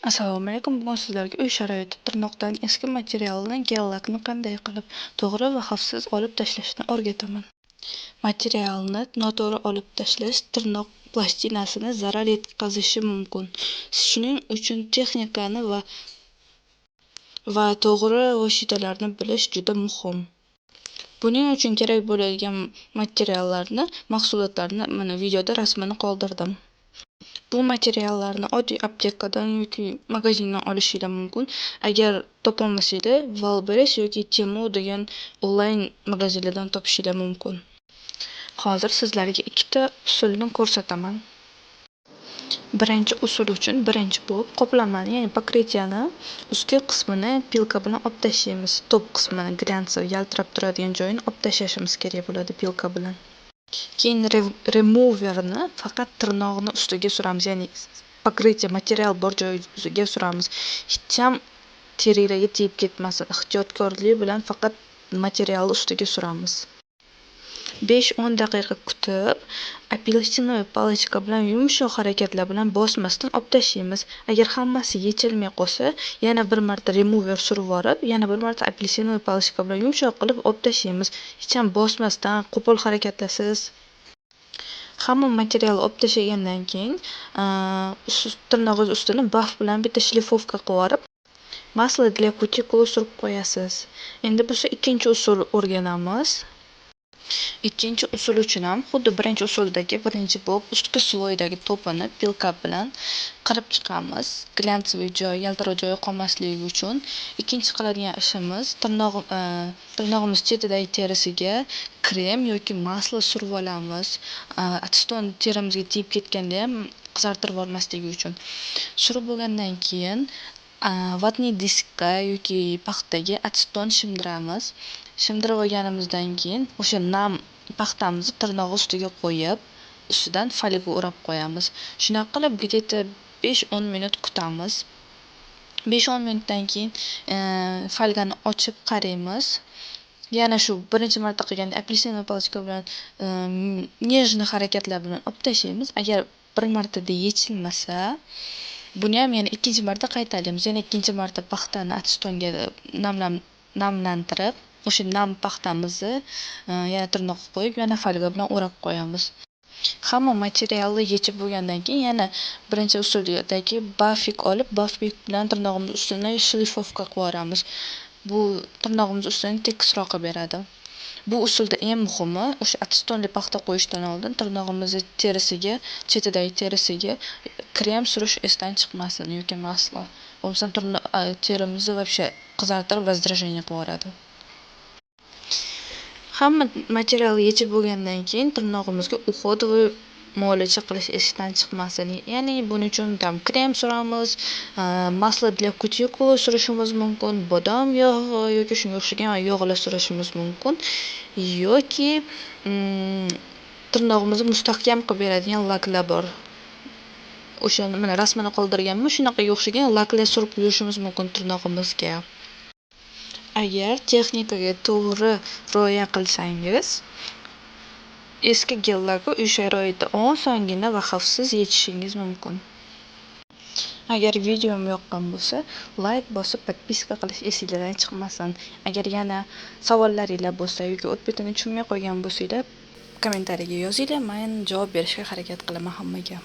Assalomu alaykum. Bugun sizlarga uy sharoitida tirnoqdan eski materialni, gel-lakni qanday qilib to'g'ri va xavfsiz olib tashlashni o'rgataman. Materialni noto'g'ri olib tashlash tirnoq plastinasini zarar yetkazishi mumkin. Shuning uchun texnikani va to'g'ri vositalarni bilish juda muhim. Buning uchun kerak bo'ladigan materiallarni, mahsulotlarni mana videoda rasmini qoldirdim. Bu materiallarni oddiy aptekadan yoki magazindan olishinglar mumkin. Agar topolmasanglar, Wildberries yoki Temu degan onlayn magazinlardan topishinglar mumkin. Hozir sizlarga ikkita usulni ko'rsataman. Birinchi usul uchun birinchi bo'lib qoplamani, ya'ni покрытие ni ustki qismini пилка bilan olib tashlaymiz. Top qismini, глянцевый, yaltirab turadigan joyini olib tashlashimiz kerak bo'ladi пилка bilan. Keyin removerni faqat tirnoqni ustiga suramiz, ya'ni покрытие, material bor joyiga suramiz. Hecham terilarga tegib ketmasin. Ehtiyotkorlik bilan faqat materialni ustiga suramiz. 5-10 daqiqa kutib, апельсиновый палочка bilan yumshoq harakatlar bilan bosmasdan olib tashlaymiz. Agar hammasi yechilmay qolsa, yana bir marta remover surib yuborib, yana bir marta апельсиновый палочка bilan yumshoq qilib olib tashlaymiz. Hecham bosmasdan, qo'pol harakatlarsiz. Hamma materialni olib tashlagandan keyin tirnog'ingiz ustini баф bilan bitta шлифовка qilib yuborib, масло для кутикулы surib qo'yasiz. Endi bo'lsa ikkinchi usul o'rganamiz. Ikkinchi usul uchun ham xuddi birinchi usuldagi birinchi bo'lib ustki слой dagi topini пилка bilan qirib chiqamiz. Глянцевый joy, yaltiroq joyi qolmasligi uchun. Ikkinchi qiladigan ishimiz tirnog'imiz chetidagi terisiga krem yoki масло surib olamiz. Atseton terimizga tegib ketganda ham qizartirib yubormasligi uchun. Surib bo'lgandan keyin ватный diskqa yoki paxtaga atseton shimdiramiz. Shimdirib olganimizdan keyin o'sha nam paxtamizni tirnog'i ustiga qo'yib, ustidan folga o'rab qo'yamiz. Shunaqa qilib где-то 5-10 minut kutamiz. 5-10 minutdan keyin folgani ochib qaraymiz. Yana shu birinchi marta qilganda апельсиновый палочка bilan нежный harakatlar bilan olib tashlaymiz. Agar bir martada yechilmasa, buniyam yana ikkinchi marta qaytaramiz. Yana ikkinchi marta paxtani atsetonga namlantirib, o'sha nam paxtamizni yana tirnoqqa qo'yib, yana folga bilan o'rab qo'yamiz. Hamma materialni yechib bo'lgandan keyin yana birinchi usuldagi бафик olib, бафик bilan tirnog'imiz ustini шлифовка qilib yuboramiz. Bu tirnog'imiz ustini tekisroq qilib beradi. Bu usulda eng muhimi, o'sha atsetonli paxta qo'yishdan oldin tirnog'imizni terisiga, chetidagi terisiga krem surish esdan chiqmasin yoki масло. Bo'lmasam terimizni вообще qizartirib, раздражение qilib yuboradi. Hamma materialni yechib bo'lgandan keyin tirnog'imizga уходовый muolaja qilish esdan chiqmasin. Ya'ni buning uchun там krem suramiz, масло для кутикулы surishimiz mumkin, bodom yog'i yoki shunga o'xshagan yog'lar surishimiz mumkin yoki tirnog'imizni mustahkam qilib beradigan laklar bor. O'shani mana rasmini qoldirganman, shunaqaga o'xshagan laklar surib yurishimiz mumkin tirnog'imizga. Agar texnikaga to'g'ri rioya qilsangiz, eski gel-lakni uy sharoitida osongina va xavfsiz yechishingiz mumkin. Agar videom yoqqan bo'lsa, layk bosib, подписка qilish esinglardan chiqmasin. Agar yana savollaringlar bo'lsa yoki o't betini tushunmay qolgan bo'lsanglar, kommentariyaga yozinglar, men javob berishga harakat qilaman hammaga.